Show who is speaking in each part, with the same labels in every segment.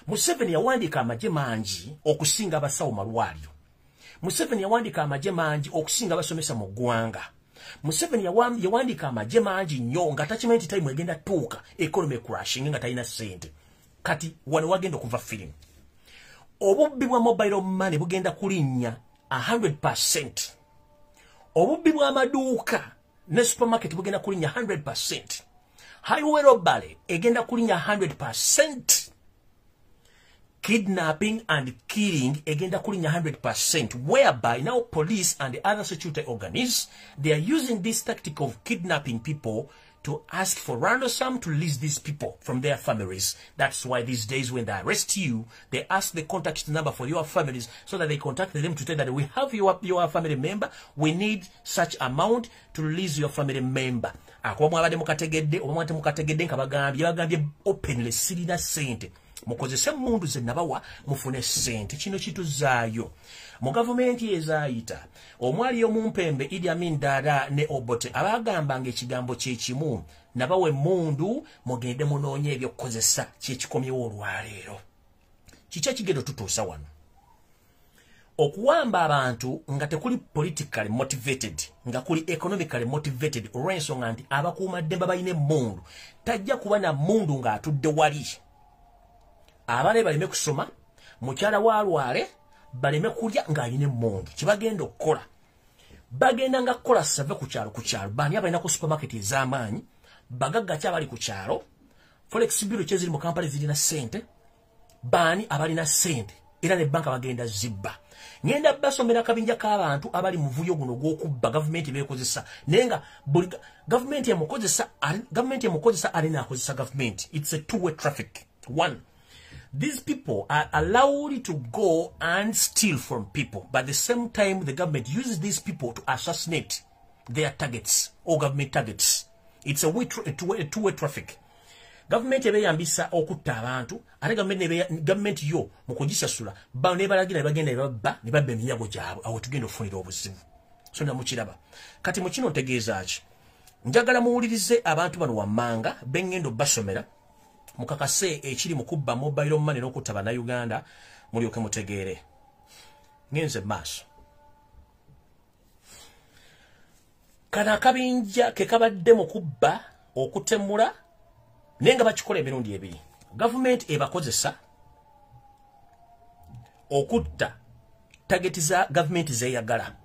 Speaker 1: Museveni yawandiika amagye mangi okusinga abasawo malwaliro. Museveni yawandiika amagye mangi okusinga abasomesa mu ggwanga. Museveni yawandiika amagye mangi nnyo nga takimanyi nti time egenda tuuka economy crashing nga talina ssente. Kati wano wagenda okuva firimu. Obubbi bwa mobile money bugenda kulinnya 100%. Obubbi bw'amaduuka ne supermarket bugenda kulinnya 100%. Highway robbery egenda kulinnya 100%. Kidnapping and killing egenda kulinnya 100%, whereby now police and the other security organs, they are using this tactic of kidnapping people to ask for ransom to release these people from their families. That's why these days when they arrest you, they ask the contact number for your families so that they contact them to tell that we have your family member, we need such amount to release your family member. Akuba mwabadde mukategedde oba mwate mukategedde nga bagambye openly sirina ssente. Mukozese emmundu ze nabawa mufune ssente. Kino kituzaayo mu gavumenti ezaayita omwali omumpembe Idi Amin Dada ne Obote abagambanga ekigambo kyekimu, nabawa emmundu mugende munoonye ebyokukozesa, kyekikomyewo olwaleero. Kiki ekigendo tutuusa wano? Okuwamba abantu nga tekuli politically motivated, nga kuli economically motivated, olw'ensonga nti abakuumaddembe balina emmundu. Tajja kuba na mmundu ng'atudde wali. Abaana baleme kusoma, mukyala w'alwale, baleme kulya ng'alina emmundu. Kye bagenda okukola, bagenda nga kukola survey ku kyalo ku kyalo. Baani abalina ku supermarket ez'amaanyi? Bagagga ki abali ku kyalo? Forex bureau ki eziri mu Kampala zirina ssente? Baani abalina ssente? Era ne banka bagenda zibba. Ngenda basomera akabinja k'abantu abali mu vuyo guno gw'okubba gavumenti beekozesa, naye nga buli gavumenti emukozesa, gavumenti emukozesa, alina akozesa gavumenti. It's a two way traffic. One, these people are allowed to go and steal from people, but at the same time the government uses these people to assassinate their targets or government targets. It's a two-way traffic. Gavumenti ebeyambisa okutta abantu, ate gavumenti yo mu kugisasula nebalagira ne bagenda ne babba, ne babba eminyago gyabwe. Awo tugenda okufunira obuzibu. So namukiraba. Kati mu kino ntegeeza ki? Njagala muwulirize abantu bano wammanga bengendo basomera, mukakase ekiri mu kubba mobile money n'okutta Bannayuganda, mulyoke mutegeere. Ngenze maaso. Kano akabinja ke kabadde mu kubba, okutemula, naye nga bakikola emirundi ebiri. Gavumenti ebakozesa okutta target za gavumenti zeeyagala,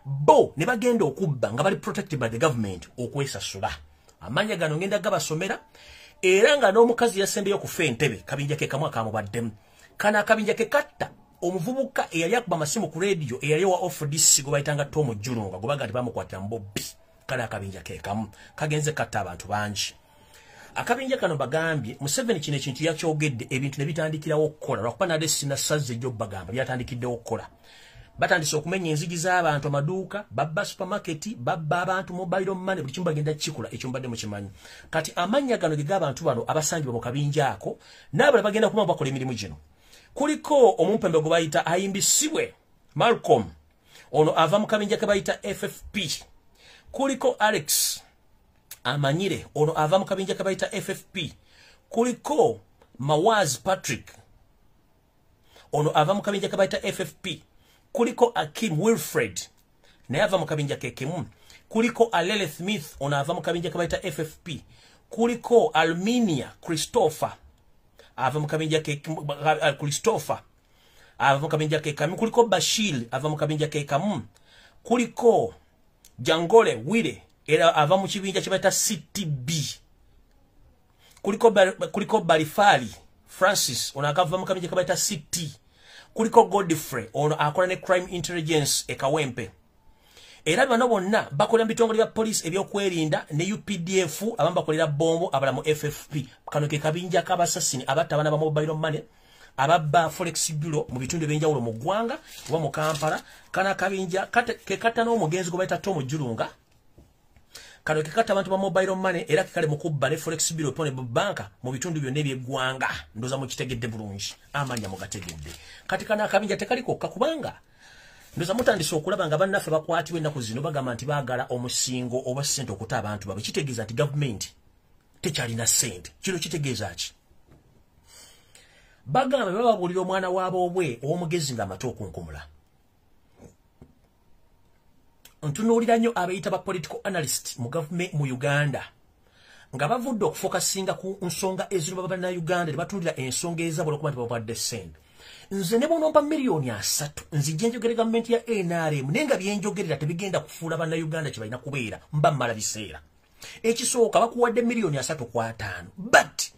Speaker 1: bo ne bagenda okubba nga bali protected by the government okwesasula. Amanya gano ngenda gabasomera. Era nga n'omukazi yasembeyo okufa entebe, kabinja ke kamu akamubaddemu. Kano akabinja ke katta omuvubuka eyali akuba amasimu ku rediyo, eyali wa OFDC, gwe bayitanga Tom Julunga, gwe baga nti bamukwatira mu bobbi. Kano akabinja ke kamu kagenze katta abantu bangi. Akabinja kano bagambye Museveni kino ekintu yakyogedde, ebintu ne bitandikirawo okukola. Lwakuba nadde sinasazze ejjo bagamba byatandikiddewo okukola. Batandise okumenya enzigi z'abantu, amaduuka, babba supermarket, babba abantu mobile money, buli kimu bagenda kukikola. Ekyo mbadde mukimanyi. Kati amannya gano ge g'abantu bano abasangibwa mu kabinja ako n'abalala bagenda kuba bakola emirimu gino. Kuliko omumpembe gwe bayita Ayimbisibwe Malcolm, ono ava mu kabinja ke bayita FFP. Kuliko Alex Amanyire, ono ava mu kabinja ke bayita FFP. Kuliko Mawaz Patrick, ono ava mu kabinja ke bayita FFP. Kuliko Akim Wilfred, naye ava mu kabinja ke kimu. Kuliko Alele Smith, ono ava mu kabinja ke bayita FFP. Kuliko Alminia Christopher, ava mu kabinja ke Christopher ava mu kabinja ke kamu. Kuliko Bashir, ava mu kabinja ke kamu. Kuliko Jangole Wile, era ava mu kibinja kye bayita CTB. Kuliko Balifali Francis, ono akava mu kabinja ke bayita CT. Kuliko Godfrey, ono akola ne crime intelligence e Kawempe. Era bano bonna bakolera mu bitongole bya poliisi ebyokwerinda ne UPDF, abamu bakolera Bombo, abalala mu FFP. Kano ke kabinja k'abasasini abatta abaana ba mobile money, ababba forex bureau mu bitundu ebyenjawulo mu ggwanga oba mu Kampala. Kano akabinja ke katta n'omugenzi gwe bayita Tom Jurunga. Kano ke katta abantu ba mobile money, era ke kali mu kubba ne forex bureau ne banka mu bitundu byonna ebyeggwanga. Ndowooza mukitegedde bulungi, amannya mugategedde. Kati kano akabinja tekali kokka, kubanga ndoza mutandise okulaba nga bannaffe bakwatibwa ennaku zino bagamba nti baagala omusingo oba ssente okuta abantu baabwe. Kitegeeza nti gavumenti tekyalina ssente. Kino kitegeeza ki? Bagamba bababuulira omwana waboobwe ow'omugezi ng'amate okunkumula. Ntunuulira nnyo abeeyita ba political analyst mu gavumenti mu Uganda nga bavudde okufokasinga ku nsonga eziruma bannayuganda, ne batunuulira ensonga ezaabwe olwokuba nti babawadde ssente. Nze ne bw'onompa 30 miliyoni, nzijja njogere gavumenti ya NRM, naye nga byenjogerera tebigenda kufuula bannayuganda kye balina kubeera, mba mmala biseera. Ekisooka, bakuwadde 35 miliyoni, but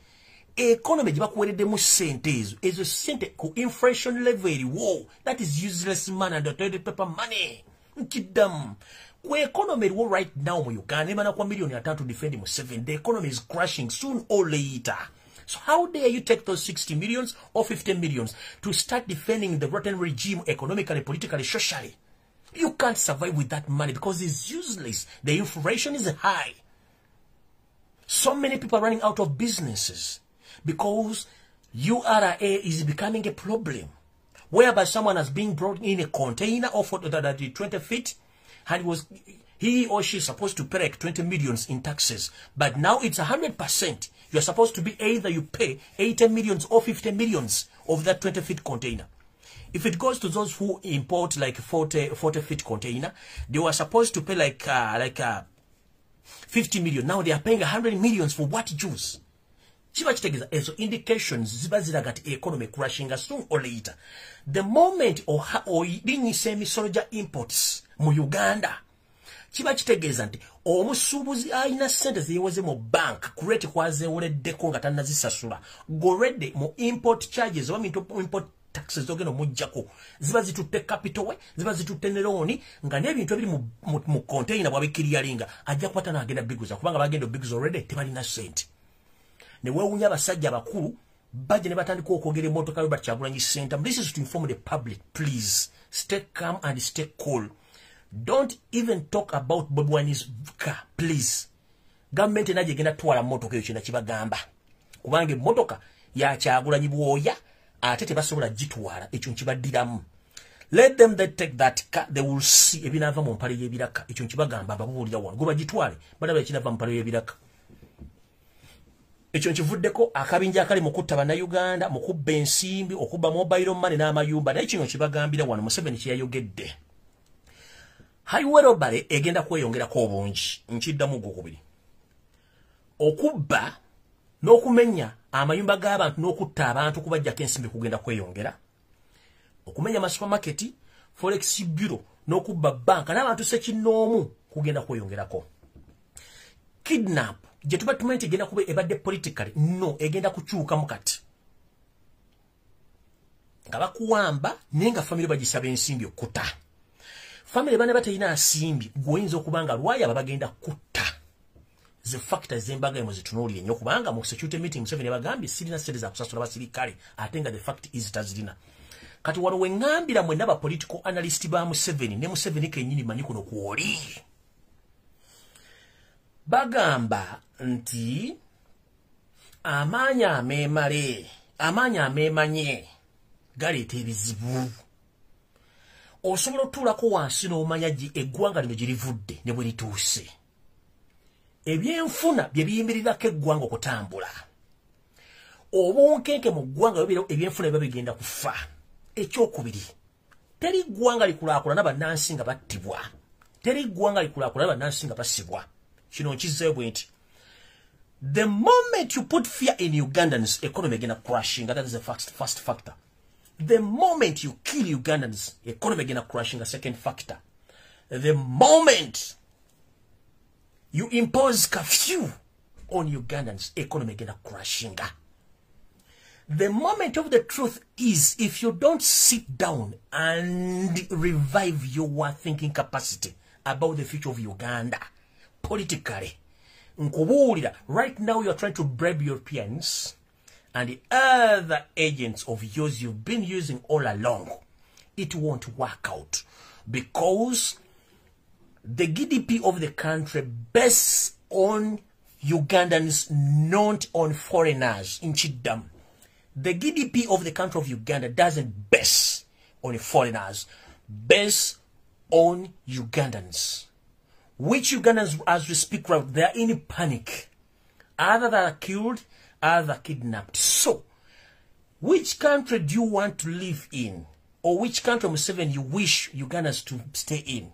Speaker 1: economy gye bakuwereddemu ssente ezo, ezo ssente ku inflation level eriwo, that is useless money and toilet paper money. Nkiddamu, ku economy eriwo right now mu Uganda, nebana kwa 50 miliyoni defend Museveni, the economy is crashing soon or later. So how dare you take those 60 millions or 50 millions to start defending the rotten regime economically, politically, socially? You can't survive with that money because it's useless. The inflation is high. So many people are running out of businesses because URA is becoming a problem, whereby someone has been brought in a container of the 20 feet and was he or she is supposed to pay like 20 millions in taxes. But now it's 100%. You're supposed to be either you pay 80 millions or 50 millions of that 20 feet container. If it goes to those who import like 40 feet container, they were supposed to pay like 50 million. Now they are paying 100 millions for what juice? Kiba kitegeeza ezo indications ziba ziraga nti economy crashing soon or later. The moment olinnyisa emisolo gya imports mu Uganda, kiba kitegeeza nti omusuubuzi alina ssente zeyewoze mu bank kurate kwazeewoleddeko nga tannazisasula already mu import charges oba import taxes zogenda omuggyako ziba zitutte capital we, ziba zitutte ne loan, nga n'ebintu ebiri mu container bwabikiriyalinga ajja kuba tanaagenda biguza, kubanga bagenda obiguza already tebalina ssente. Ne weewuunya abasajja abakulu bajja ne batandika okwogera emmotoka Robert Kyagulanyi Ssentamu. This is to inform the public. Please stay calm and stay cool. Don't even talk about Bobi Wine's car, please. Gavumenti najja egenda tutwala mmotoka eyo, kyenda kibagamba, kubanga emmotoka ya Kyagulanyi bwoya ate tebasobola gitwala. Ekyo nkibaddiramu. Let them, they take that car, they will see ebinaava mu mpale y'ebiraka. Ekyo nkibagamba, ababuulira wano gwe bagitwale balaba ekinava mu mpale y'ebiraka. Ekyo nkivuddeko. Akabinja akali mu kutta bannayuganda, mu kubba ensimbi, okubba mobile money n'amayumba, naye kino kibagambira wano Museveni kyeyayogedde. Highway robbery egenda kweyongerako obungi. Nkiddamu gwokubiri, okubba n'okumenya amayumba g'abantu n'okutta abantu kubajjako ensimbi kugenda kweyongera. Okumenya amasupamaketi, forex bureau n'okubba banka n'abantu sekinnoomu kugenda kweyongerako. Kidnap gye tuba tumanyi nti egenda kuba ebadde politically, no, egenda kukyukamu kati nga bakuwamba naye nga famire bagisaba ensimbi okkuta. Famire bana batalina nsimbi, gweoyinza okuba nga lwayaba bagenda kutta. Ze factors zembaga emu zitunuulire nnyo, kubanga mu security meeting Museveni bagambye sirina ssente za kusasula basirikale, ate nga the fact is tazirina. Kati wano we ŋŋambira mwenna ba political analyst ba Museveni ne Museveni kennyini, manyi kuno kwoli, bagamba nti amaanyi ameemale, amaanyi ameemanye galeeta ebizibu. Osobola otuulako wansi n'omanya eggwanga lino gye livudde ne bwe lituuse. Ebyenfuna bye biyimirirako eggwanga okutambula. Obunkenke mu ggwanga, ebyenfuna biba bigenda kufa. Ekyokubiri, teri ggwanga likulaakulana bannansi nga battibwa, teri ggwanga likulaakulana bannansi nga basibwa. Kino nkizzeeyo bwe nti, the moment you put fear in Ugandans, economy egenda crashing. That is the first factor. The moment you kill Ugandans, economy egenda crashing, a second factor. The moment you impose curfew on Ugandans, economy egenda crashing. The moment of the truth is, if you don't sit down and revive your thinking capacity about the future of Uganda politically, nkubuulira right now, you are trying to bribe Europeans and the other agents of yours you've been using all along. It won't work out because the GDP of the country based on Ugandans, not on foreigners. Nkiddamu, the GDP of the country of Uganda doesn't base on foreigners, based on Ugandans. Which Ugandans, as we speak right, they are in panic. Either they are killed, either kidnapped. So, Which country do you want to live in? Or which country, Museveni, you wish Ugandans to stay in?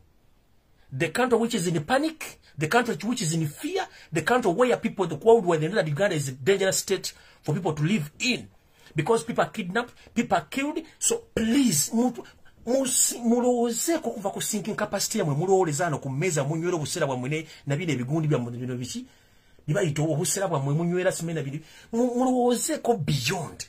Speaker 1: The country which is in panic, the country which is in fear, the country where people, the world where they know that Uganda is a dangerous state for people to live in. Because people are kidnapped, people are killed. So please, mulowoozeeko okuva ku thinking capacity yammwe. Mulowooleza ano ku mmeeza, munywera obusera bwammwe na bino ebigundi byammwe bino biki bibayita obusera bwammwe munywera simena biri. Mulowoozeeko beyond.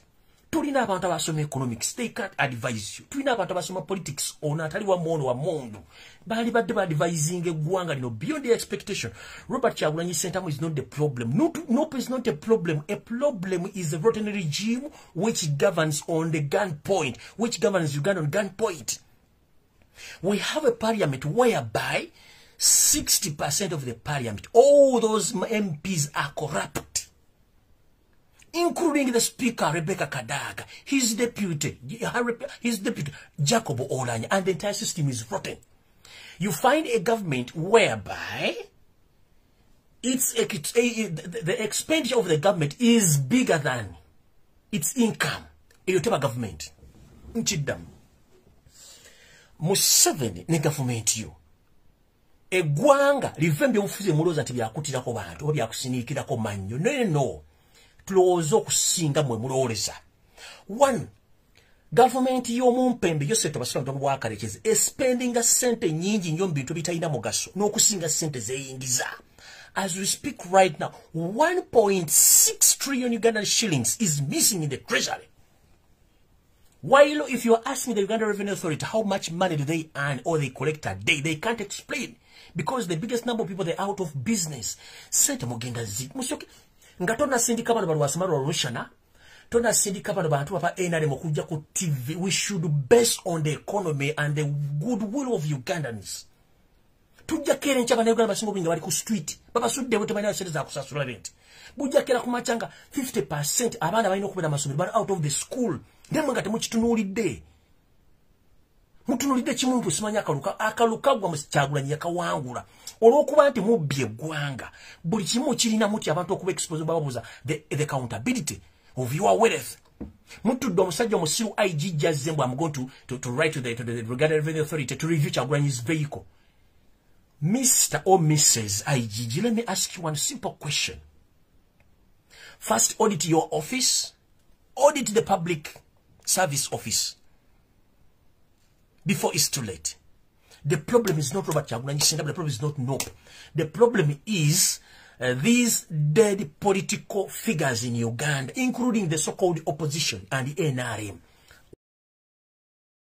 Speaker 1: Tulina abantu abasoma economics, they can't advise you. Tulina abantu abasoma politics, ono atali wa mwono wa mundu baali badde baadvising eggwanga lino beyond the expectation. Robert Kyagulanyi Ssentamu is not the problem. NUP is not a problem. A problem is a rotten regime which governs on the gun point, which governs Uganda on gun point. We have a parliament whereby 60% of the parliament, all those MPs are corrupt, including the speaker, Rebecca Kadaga, his deputy, Jacob Oulanyah, and the entire system is rotten. You find a government whereby the expenditure of the government is bigger than its income. Eyo teba government. Nkiddamu. Museveni ne gavumenti yo, eggwanga live ebyobufuzi emulowooza nti byakutirako bantu oba byakusiniikirako mannyo. No, no, tulowooza okusinga mwe mulowooleza. One, gavumenti y'omumpembe Yosef Tabasula bwakalekezi espendinga sente nyingi nnyo mu bintu bitalina mugaso n'okusinga sente zeeyingiza. As we speak right now, 1.6 trillion Ugandan shillings is missing in the treasury. While if you're asking the Uganda Revenue Authority how much money do they earn or they collect a day, they can't explain, because the biggest number of people, they're out of business. Sente mugenda zi musyoke nga tonasindika bano balwasama lwa Rushana, tonasindika bano bantu baba NRM okujja ku TV. We should base on the economy and the goodwill of Ugandans. Tujja kera enkya, bannayuganda basinga obungi bali ku street, babasuddewo, tebalina sente za kusasula rent. Bujja kera ku makya nga 50% abaana balina okubeera amasomero bali out of the school. Nammwe nga temukitunuulidde, mutunuulidde kimu nti simanyi akaluka akaluka gwa Kyagulanyi yakawangula olw'okuba nti mubbye eggwanga. Buli kimu kirina muti abantu okuba expose, bababuuza the accountability of your wealth. Mutudde omusajja omusiru IGG azze mbu I'm going to write to the Uganda Revenue Authority to review Kyagulanyi's vehicle. Mr. or Mrs. IGG, let me ask you one simple question. First, audit your office, audit the public service office before it's too late. The problem is not Robert Kyagulanyi Ssentamu. The problem is not NUP. The problem is these dead political figures in Uganda, including the so-called opposition and the NRM.